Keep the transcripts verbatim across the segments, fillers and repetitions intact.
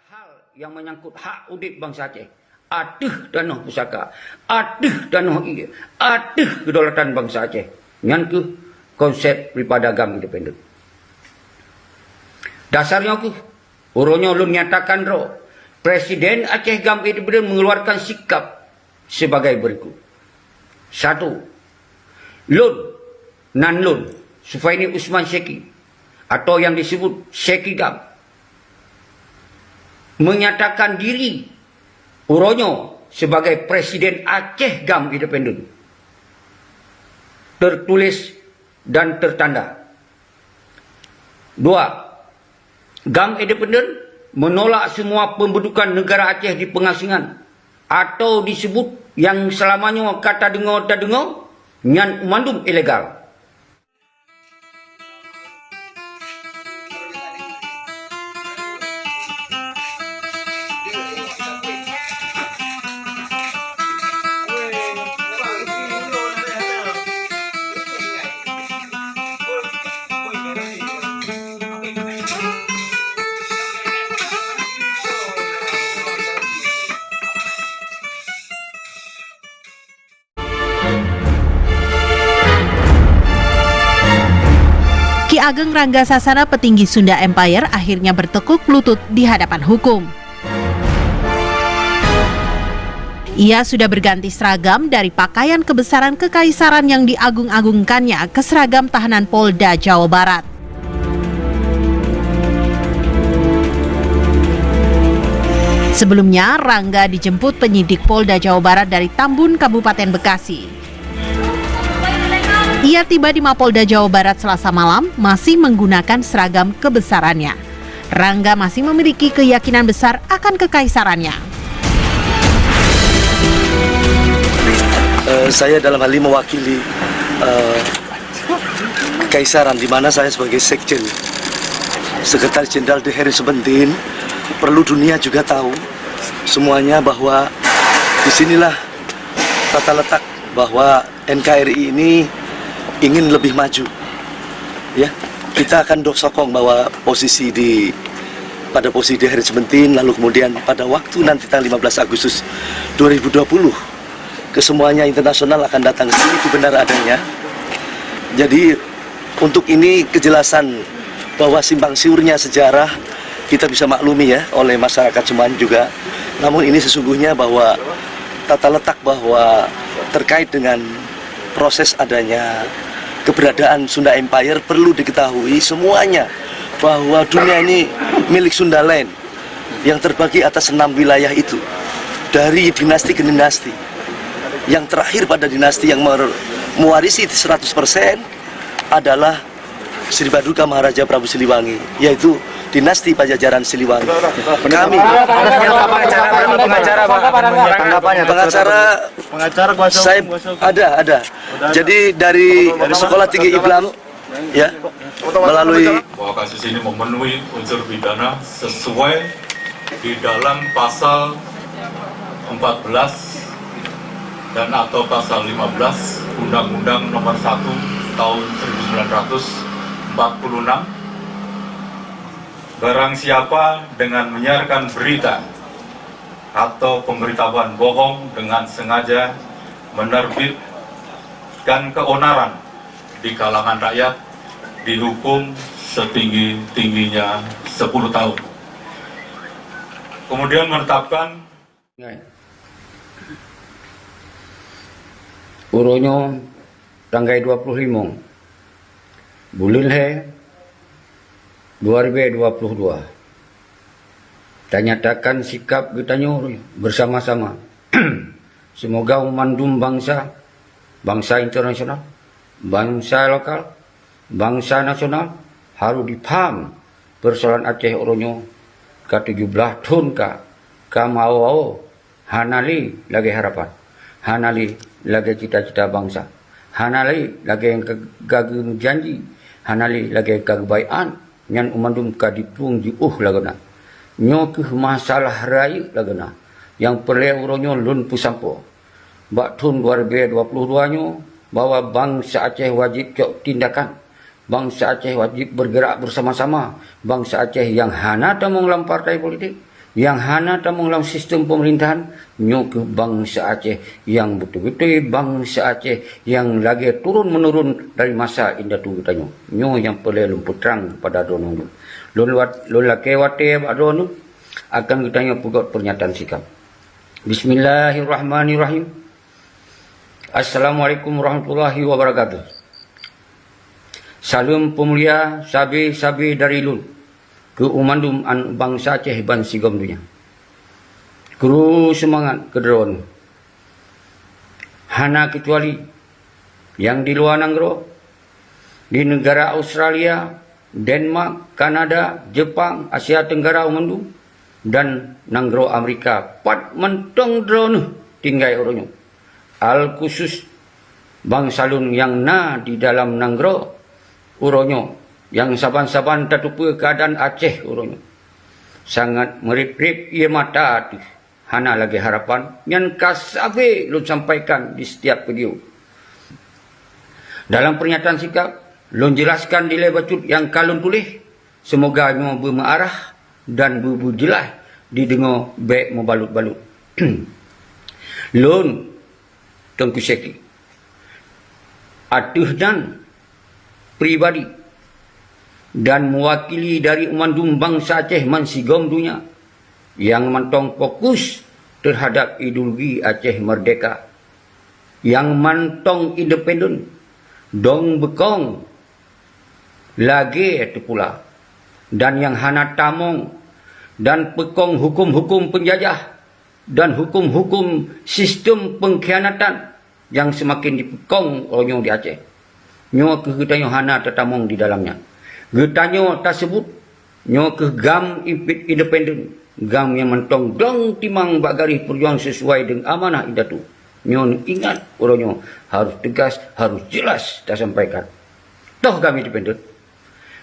Hal nyang meunyangkut hak udép bansa Aceh, ateueh tanoh pusaka, ateueh tanoh ié, ateueh keudaulatan bansa Aceh. Nyan kheueh konsep daripada GAM independen. Dasar nyoe kheueh, uroe nyoe lôn nyatakan droe, Presiden Aceh GAM independen mengeluarkan sikap sebagai berikut. Satu, lôn, nan lôn, Sufaini Usman Syeki, atau yang disebut Syeki GAM, menyatakan diri uroe nyoe sebagai Presiden Aceh GAM Independen. Tertulis dan tertanda. Dua, GAM Independen menolak semua pembentukan negara Aceh di pengasingan atau disebut yang selama nyoe ka tadeungoe-tadeungoe, nyan mandum ilegal. Ki Ageng Rangga Sasana, petinggi Sunda Empire, akhirnya bertekuk lutut di hadapan hukum. Ia sudah berganti seragam dari pakaian kebesaran kekaisaran yang diagung-agungkannya ke seragam tahanan Polda Jawa Barat. Sebelumnya, Rangga dijemput penyidik Polda Jawa Barat dari Tambun, Kabupaten Bekasi. Ia tiba di Mapolda Jawa Barat Selasa malam, masih menggunakan seragam kebesarannya. Rangga masih memiliki keyakinan besar akan kekaisarannya. Eh, saya dalam hal ini mewakili eh, Kekaisaran, di mana saya sebagai Sekjen, Sekretaris Jenderal The Harry Seventeen. Perlu dunia juga tahu semuanya bahwa di sinilah tata letak bahwa N K R I ini ingin lebih maju. Ya, kita akan do- sokong bahwa posisi di pada posisi The Harry Seventeen, lalu kemudian pada waktu nanti tanggal lima belas Agustus dua ribu dua puluh, kesemuanya internasional akan datang ke sini, itu benar adanya. Jadi untuk ini kejelasan bahwa simpang siurnya sejarah kita bisa maklumi ya oleh masyarakat semuanya juga. Namun ini sesungguhnya bahwa tata letak bahwa terkait dengan proses adanya keberadaan Sunda Empire perlu diketahui semuanya bahwa dunia ini milik Sunda lain yang terbagi atas enam wilayah itu dari dinasti ke dinasti. Yang terakhir pada dinasti yang mer- mewarisi seratus persen adalah Sri Paduka Maharaja Prabu Siliwangi, yaitu dinasti Pajajaran Siliwangi. Kami Pengacara, berapa pengacara, Pak? Akan menyiapkan pengacara Pengacara kuasa saya hukum, kuasa hukum. Ada, ada. Jadi dari Sekolah Tinggi Islam ya melalui Bahwa kasus ini memenuhi unsur pidana sesuai di dalam pasal empat belas dan atau pasal lima belas Undang-Undang Nomor satu Tahun seribu sembilan ratus empat puluh enam. Barang siapa dengan menyiarkan berita atau pemberitahuan bohong dengan sengaja menerbitkan keonaran di kalangan rakyat dihukum setinggi-tingginya sepuluh tahun. Kemudian menetapkan Uroe nyoe tanggai dua ploh limong buleuen lhèe dua ribèe dua ploh dua, tanyatakan sikap geutanyoe bersama-sama. Seumoga mandum bansa, bansa internasional, bansa lokal, bansa nasional harôh jipaham peusoalan Aceh uroe nyoe ka tujoh blaih thon ka, ka meuawo-awo, hana lé lagèe harapan, hana lé lagèe cita-cita bansa, hana lé lagèe nyang ka geumeujanji, hana lé lagèe ka geubaiát, nyan mandum ka jiplueng jiôh lagoena. Nyoe kheueh masalah rayeuk lagoena nyang peureulèe uroe nyoe lôn peusampoe. Bak thon dua ribèe dua ploh dua nyoe bahwa bansa Aceh wajéb cok tindakan. Bansa Aceh wajéb bergerak bersama-sama. Bansa Aceh nyang hana tamong lam partai politik, Nyang hana tamong lam sistem pemerintahan, nyoe keuh bansa Aceh nyang beutôi-beutôi bansa Aceh nyang lagée turun-menurun dari masa indatu geutanyoe. Nyoe nyang peureulée lôn peutrang keupada droeneuh. Lôn wat-, lôn lakée watée bak droeneuh akan geutanyoe peugét peurnyataan sikap. Bismillahirrahmanirrahim. Assalamualaikum warahmatullahi wabarakatuh. Saleuem peumulia sabe-sabe dari lôn keu mandum aneuëk bansa Aceh bansigom donya. Kru seumangat keu droeneuh. Hana keucuali nyang di luwa nanggroe, di neugara Australia, Denmark, Kanada, Jepang, Asia Tenggara mandum, dan nanggroe Amerika, pat mantong droeneuh tinggai uroe nyoe. Alkhusus bansa lôn nyang na di dalam nanggroe uroe nyoe, nyang saban-saban tateupeue keuadaan Aceh uroe nyoe. Sangat meurib-rib ié mata teuh, hana lagée harapan, nyan ka sabe lôn sampaikan di setiap video. Dalam peurnyataan sikap, lôn jelaskan dilée bacut nyang ka lôn tuléh, seumoga nyoe beumeuarah dan beubeujeulaih dideungoe bék meubalut-balut. Lôn, Teungku Syeki, ateueh nan pribadi dan meuwakili dari mandum bansa Aceh bansigom donya nyang mantong fokus teuhadab ideologi Aceh Merdeka, nyang mantong independen, dong beukong lagée teupula, dan nyang hana tamong dan peukong huköm-huköm peunjajah dan huköm-huköm sistem peungkhianatan nyang seumaken jipeukong uroe nyoe di Aceh. Nyoe keuh geutanyoe hana tatamong di dalam nyan. Geutanyoe taseubut nyoe keuh GAM independen, GAM nyang mantong dong timang bak garéh peujuangan sisuai deungon amanah indatu. Nyoe neuingat uroe nyoe harôh teugas, harôh jeulaih tasampaikan. Toh GAM independen?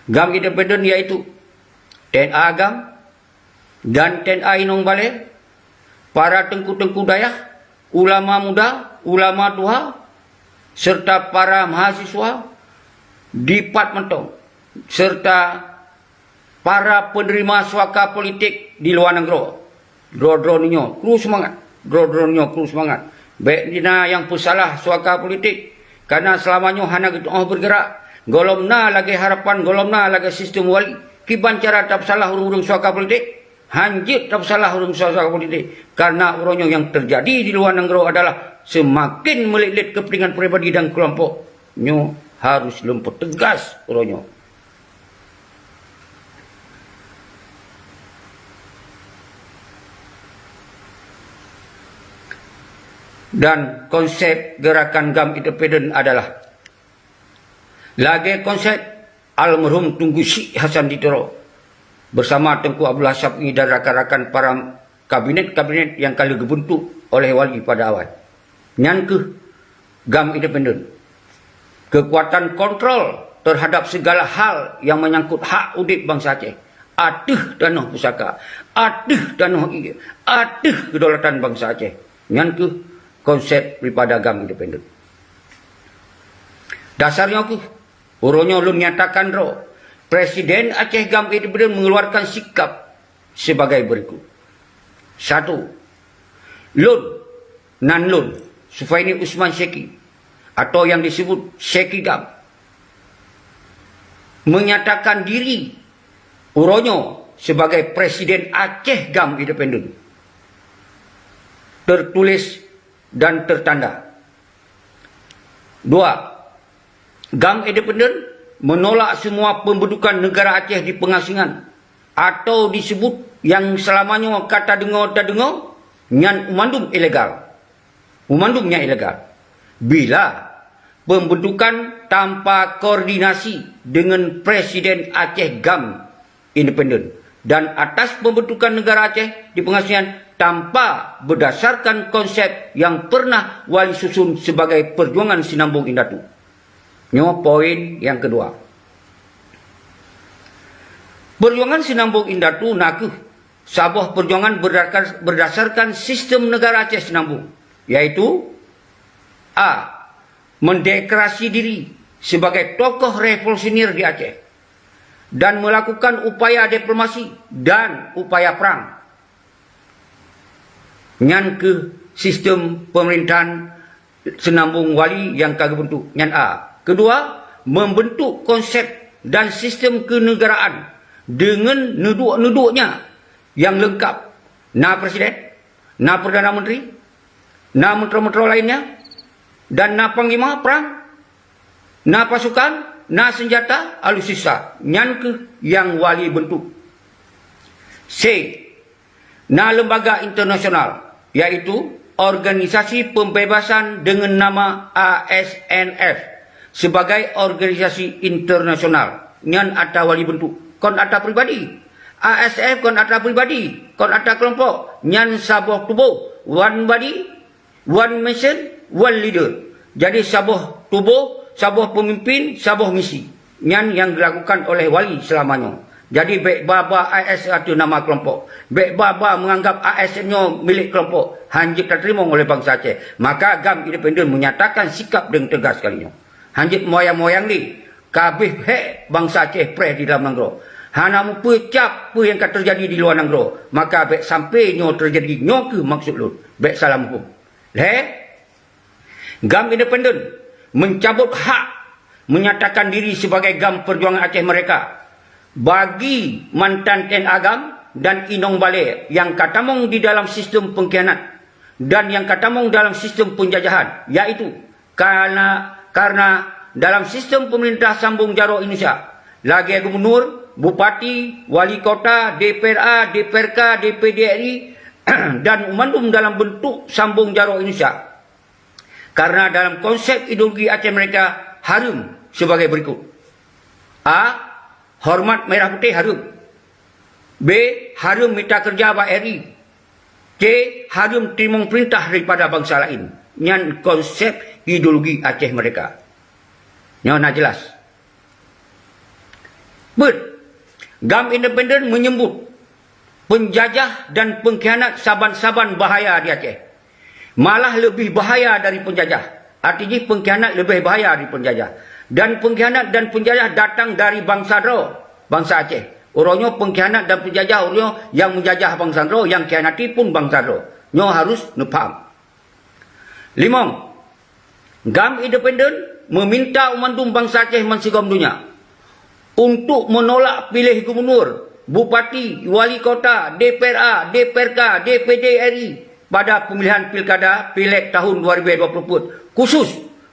GAM independen yaitu TNA GAM dan TNA inong balée, para teungku-teungku dayah, ulama muda, ulama tuha, serta para mahasiswa dipat mantong, serta para peuneurima suaka politik di luwa nanggroe. Droe-droe nyoe kru seumangat, droe-droe nyoe kru seumangat. Bék na nyang peusalah suaka politik, kareuna seulama nyoe hana geutu'oh beurgeurak. Gohlom na lagée harapan, gohlom na lagée sistem wali. Kiban cara tapeusalah ureuëng-ureuëng suaka politik? Hanjeuet tapeusalah ureuëng suaka politik, kareuna uroe nyoe nyang teujadi di luwa nanggroe adalah seumaken meulet-let keupeuntengan pribadi dan keulompok. Nyoe harôh lôn peuteugas uroe nyoe. Dan konsep geurakan GAM independen adalah lagée konsep almarhum Teungku Syik Hasan di Tiro bersama Teungku Abdullah Syafi'i dan rakan-rakan para kabinet-kabinet nyang ka lheueh geubeuntuk oleh wali pada awai. Nyan keuh GAM independen. Keukuatan kontrol teuhadap sigala hal nyang meunyangkot hak udeb bansa Aceh ateueh tanoh pusaka, ateueh tanoh ié, ateueh keudaulatan bansa Aceh. Nyan keuh konsep daripada GAM independen. Dasar nyoe keuh, uroe nyoe lôn nyatakan droe, Presiden Aceh GAM independen mengeluarkan sikap sebagai berikut. Satu, lôn, nan lôn, Sufaini Usman Syeki, atau yang disebut Syeki GAM, menyatakan diri uroe nyoe sebagai Presiden Aceh GAM independen. Tertulis dan tertanda. Dua, GAM independen menolak semua pembentukan negara Aceh di pengasingan atau disebut yang selama nyoe ka tadeungoe-tadeungoe nyan mandum ilegal. Mandum nyan ilegal. Bila pembentukan tanpa koordinasi dengan Presiden Aceh GAM independen dan atas pembentukan negara Aceh di pengasingan tanpa berdasarkan konsep yang pernah wali susun sebagai perjuangan sinambung indatu. Nyoe poin nyang keudua. Perjuangan sinambung indatu nakeuh saboh perjuangan berdasarkan, berdasarkan sistem negara Aceh sinambung, yaitu a. Mendeklarasi diri sebagai tokoh revolusioner di Aceh dan melakukan upaya diplomasi dan upaya perang. Nyan keuh sistem pemerintahan seunambong wali nyang ka geubeuntuk. Nyan A. Keudua, membentuk konsep dan sistem kenegaraan deungon neuduek-neudueknya nyang leungkap. Na presiden, na perdana menteri, na menteri-menteri lainnya, dan na panglima perang, na pasukan, na senjata, alutsista. Nyan keuh nyang wali bentuk. C. Na lembaga internasional, yaitu Organisasi Pembebasan deungon nama A S N F, sibagai organisasi internasional. Nyan atra wali bentuk, kon atra pribadi. A S F kon atra pribadi, kon atra keulompok. Nyan saboh tuboh, one body, one mission, one leader. Jadi saboh tuboh, saboh peumimpin, saboh misi. Nyan nyang geulakukan oleh wali seulama nyoe. Jadi bék ba-ba A S ateueh nama keulompok. Bék ba-ba meunganggab A S nyoe milék keulompok. Hanjeuet tateurimong oleh bansa Aceh. Maka GAM Independen menyatakan sikap deungon teugas kali nyoe. Hanjeuet moyang-moyang lé. Ka abéh hék bansa Aceh preh di dalam nanggroe. Hana mupeue cap peue nyang ka teujadi di luwa nanggroe. Maka bék sampai nyoe teujadi, nyoe keuh maksud lôn. Bék salah muphom. Lhée, GAM Independen mencabut hak menyatakan diri sebagai GAM Perjuangan Aceh Merdeka bagi mantan T N A GAM dan inong balée nyang ka tamong di dalam sistem pengkhianat dan nyang ka tamong dalam sistem penjajahan, yaitu karena, karena dalam sistem pemerintah sambong jaroe Indonesia, lagée gubernur, bupati, wali kota, D P R A, D P R K, D P D R I, dan umandum dalam bentuk sambong jaroe Indonesia. Karena dalam konsep ideologi Aceh Merdeka hareuem sebagai berikut. A. Hormat merah putih hareuem. B. Hareuem mita keureuja bak R I. C. Hareuem teurimong peurintah daripada bansa laén. Nyan konsep ideologi Aceh Merdeka. Nyoe na jelas. Beuet, GAM Independen menyebut penjajah dan pengkhianat saban-saban bahaya di Aceh. Malah leubeh bahaya dari penjajah. Arti jih pengkhianat leubeh bahaya dari penjajah. Dan pengkhianat dan penjajah datang dari bansa droe, bansa Aceh. Uroe nyoe pengkhianat dan penjajah uroe nyoe nyang menjajah bansa droe, nyang khianati pun bansa droe. Nyoe harus neupaham. Limong, GAM Independen meminta mandum bansa Aceh bansigom donya untuk menolak piléh gubernur, bupati, wali kota, D P R A, D P R K, D P D R I pada pemilihan pilkada Pileg tahun dua ribu dua puluh empat, khusus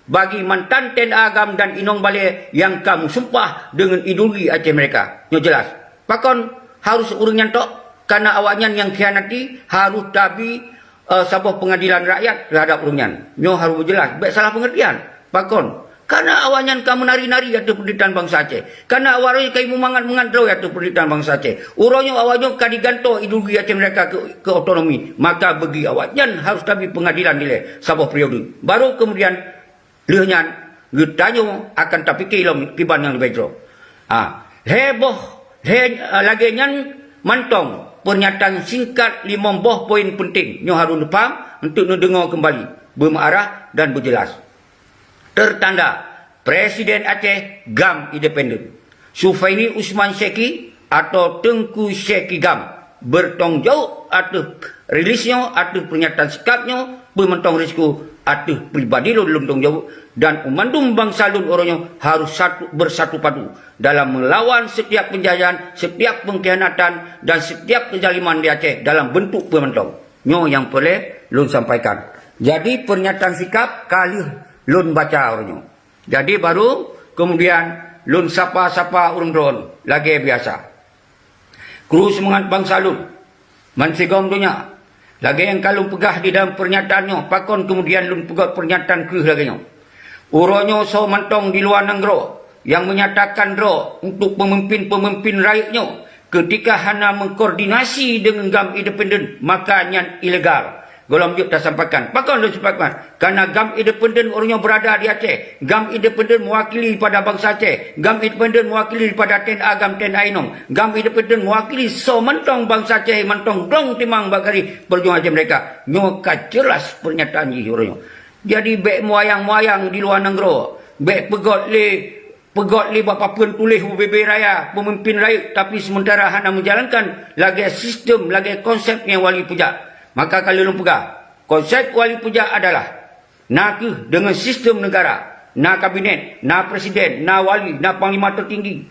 bagi mantan T N A GAM dan inong balée nyang ka meusumpah deungon ideologi Aceh Merdeka. Nyoe jelas. Pakon harus ureuëng nyan tok? Karena awaknyan nyang khianati harus tabi eh, saboh pengadilan rakyat terhadap ureuëng nyan. Nyoe harôh beujeulaih, bék salah peungeurtian. Pakon? Karena awaknyan ka meunari-nari ateueh peunderitahan bansa Aceh. Karena awaknyan ka meumangat-mangat droe ateueh peunderitahan bansa Aceh. Uroe nyoe awaknyan ka digantoe ideologi Aceh Merdeka keu, keu otonomi. Maka bagi awaknyan harôh tabi peungadilan dilée saboh periode. Baru kemudian lheueh nyan, geutanyoe akan tapike lom kiban nyang leubeh jroh. Ha, lhée boh, lhée, lagée nyan mantong pernyataan singkat limong boh poin penting nyoe harôh neupaham untuk neudeungoe keumbali, beumeuarah dan beujeulaih. Tertanda Presiden Aceh GAM Independen. Sufaini Usman Syeki atau Teungku Syeki GAM bertanggung jaweueb ateueh rilis nyoe, ateueh pernyataan sikap nyoe, peue mantong risiko ateueh pribadi lôn, lôn tanggung jaweueb, dan mandum bansa lôn uroe nyoe harôh satu, bersatu padu dalam melawan setiap penjajahan, setiap pengkhianatan, dan setiap kezaliman di Aceh dalam bentuk peue mantong. Nyoe nyang peureulée lôn sampaikan. Jadi pernyataan sikap ka lheueh lôn baca uroe nyoe. Jadi baru kemudian lôn sapa-sapa ureuëng droen lagée biasa. Kru seumangat bansa lôn, bansigom donya, lagée nyang ka lôn peugah di dalam pernyataan nyoe, pakon kemudian lôn peugét pernyataan kreueh lagée nyoe. Uroe nyoe soe mantong di luwa nanggroe nyang menyatakan droe untuk peumimpin-peumimpin rayeuk nyoe, keutika hana meukoordinasi deungon GAM Independen, maka nyan ilegal. Gohlom jeuet tasampaikan. Pakon lôn sampaikan? Karena GAM Independen uroe nyoe berada di Aceh. GAM Independen mewakili pada bansa Aceh. GAM Independen mewakili pada T N A GAM, T N A inong. GAM Independen mewakili soe mantong bansa Aceh mantong glong timang bak garéh perjuangan Aceh Merdeka. Nyoe ka jeulaih pernyataan jih uroe nyoe. Jadi bék meuayang-meuayang di luwa nanggroe. Bék peugét lé Peugét lé bak papeuen tuléh u bubé raya peumimpin rayeuk, tapi seumeuntara hana meujalankan lagée sistem, lagée konsep nyang wali peujak. Maka ka lheueh lôn peugah, konsep wali peujak adalah na kheueh deungon sistem negara, na kabinet, na presiden, na wali, na panglima tertinggi,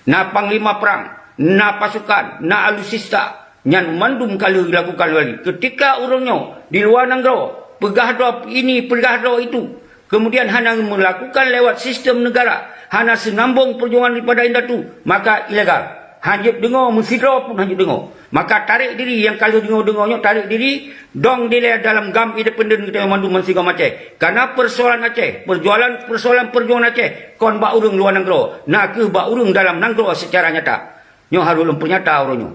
na panglima perang, na pasukan, na alutsista, nyan mandum ka lheueh dilakukan wali. Ketika ureuëng nyoe di luwa nanggroe peugah droe ini, peugah droe itu, kemudian hana meulakukan lewat sistem negara, hana seunambong peujuangan daripada indatu, maka ilegal. Hanjeuet deungoe, meusidroe pun hanjeuet deungoe. Maka tarek diri nyang ka lheueh deungoe-deungoe nyoe, tarek diri, dong dilèe dalam GAM independen geutanyoe mandum bansigom Aceh. Karena persoalan Aceh, perjualan, persoalan perjuangan Aceh kon bak ureuëng luwa nanggroe, na kheueh bak ureuëng dalam nanggroe secara nyata. Nyoe harôh lôn peunyata uroe nyoe.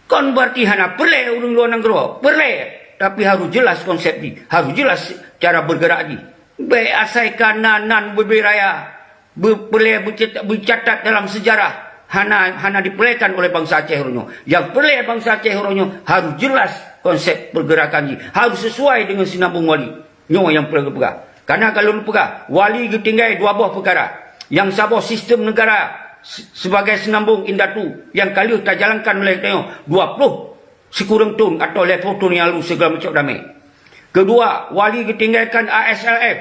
Kon berarti hana peureulèe ureuëng luwa nanggroe, peureulèe, tapi harôh jelas konsep jih, harôh jelas cara bergerak jih. Bèk asai ka nan-nan bubé raya, be-, peureulèe beucat-, beucatat dalam sejarah, hana, hana dipeureulèekan oleh bansa Aceh uroe nyoe. Nyang peureulèe bansa Aceh uroe nyoe harôh jelas konsep pergerakan jih, harôh sesuai deungon seunambong wali. Nyoe nyang peureulèe geupeugah. Karena ka lôn peugah, wali geutinggai dua boh peukara. Nyang saboh sistem negara se-, sebagai seunambong indatu nyang ka lheueh tajalankan oleh tanyoe dua ploh sikureueng thon atawa lhèe ploh thon nyang lalu sigohlom cok damé. Keudua, wali geutinggalkan A S L F.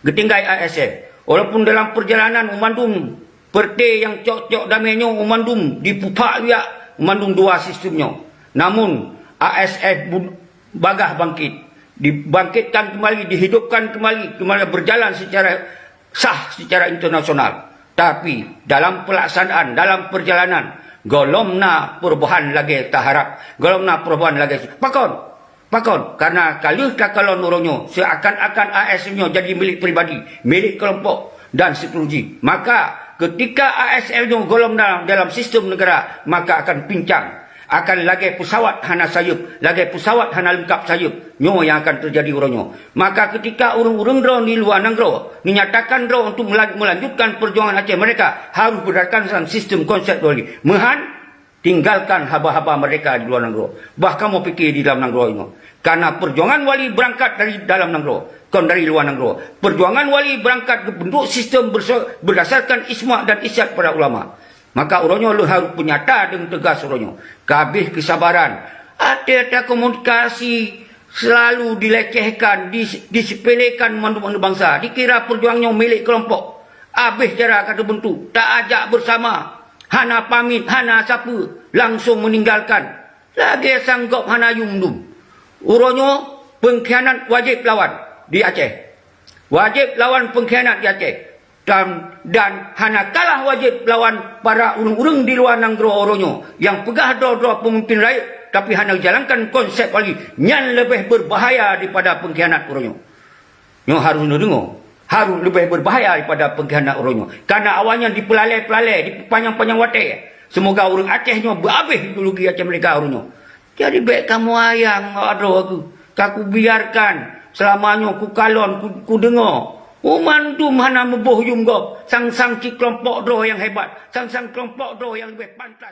Geutinggai A S F. Walaupun dalam perjalanan u mandum peureuté nyang cok-cok damé nyoe u mandum dipeuphak liak u mandum dua sistem nyoe. Namun, A S F bu-, bagah bangkit, dibangkitkan kembali, dihidupkan kembali, kembali berjalan secara sah secara internasional. Tapi, dalam pelaksanaan, dalam perjalanan, gohlom na perubahan lagèe taharap, gohlom na perubahan lagèe su-, pakon? Pakon? Karena ka lheueh takalon uroe nyoe, seakan-akan A S F nyoe jadi milik pribadi, milik kelompok dan seterusnya. Maka, ketika A S F nyoe gohlom na dalam sistem negara, maka akan pincang. Akan lagèe pesawat hana sayeup, lagèe pesawat hana leungkap sayeup. Nyoe nyang akan teujadi uroe nyoe. Maka, ketika ureuëng-ureuëng droe di luwa nanggroe neunyatakan droe untuk mela-, melanjutkan perjuangan Aceh Merdeka, harôh berdasarkan sistem konsep wali. Meuhan, tinggalkan haba-haba merdeka di luwa nanggroe. Bah kamoe pike di dalam nanggroe inoe. Karena perjuangan wali berangkat dari dalam nanggroe, kon dari luwa nanggroe. Perjuangan wali berangkat geubentuk sistem berso-, berdasarkan ijma dan ijtihad para ulama. Maka uroe nyoe lôn harôh peunyata deungon teugas uroe nyoe. Ka abéh keusabaran. Até takomunikasi selalu dilecehkan, dis-, disepelekan mandum-mandum bansa. Dikira perjuangan nyoe milik kelompok. Abéh cara ka teubeuntuk, taajak beusama. Hana pamit, hana sapeue, langsong meninggalkan. Lagèe sang gob hana yum dum. Uroe nyoe peungkhianat wajéb lawan di Aceh. Wajéb lawan peungkhianat di Aceh. Dan, dan hana kalah wajéb lawan para ureuëng-ureuëng di luwa nanggroe uroe nyoe nyang peugah droe-droe peumimpin rayeuk, tapi hana jalankan konsep wali, nyan leubeh berbahaya daripada peungkhianat uroe nyoe. Nyoe harôh neudeungoe, harôh leubeh berbahaya daripada peungkhianat uroe nyoe. Karena awaknyan dipeulalé-peulalé, dipeupanjang-panjang watèe. Seumoga ureuëng Aceh nyoe beuabéh ideologi Aceh Merdeka uroe nyoe. Jadi bèk kamoe hayang ngon droe kheueh. Ka kubiarkan seulama nyoe kukalon, ku, kudeungoe. Mandum hana meuboh yum gob, sang-sang cit keulompok droe nyang hebat, sang-sang keulompok droe nyang leubeh pantas.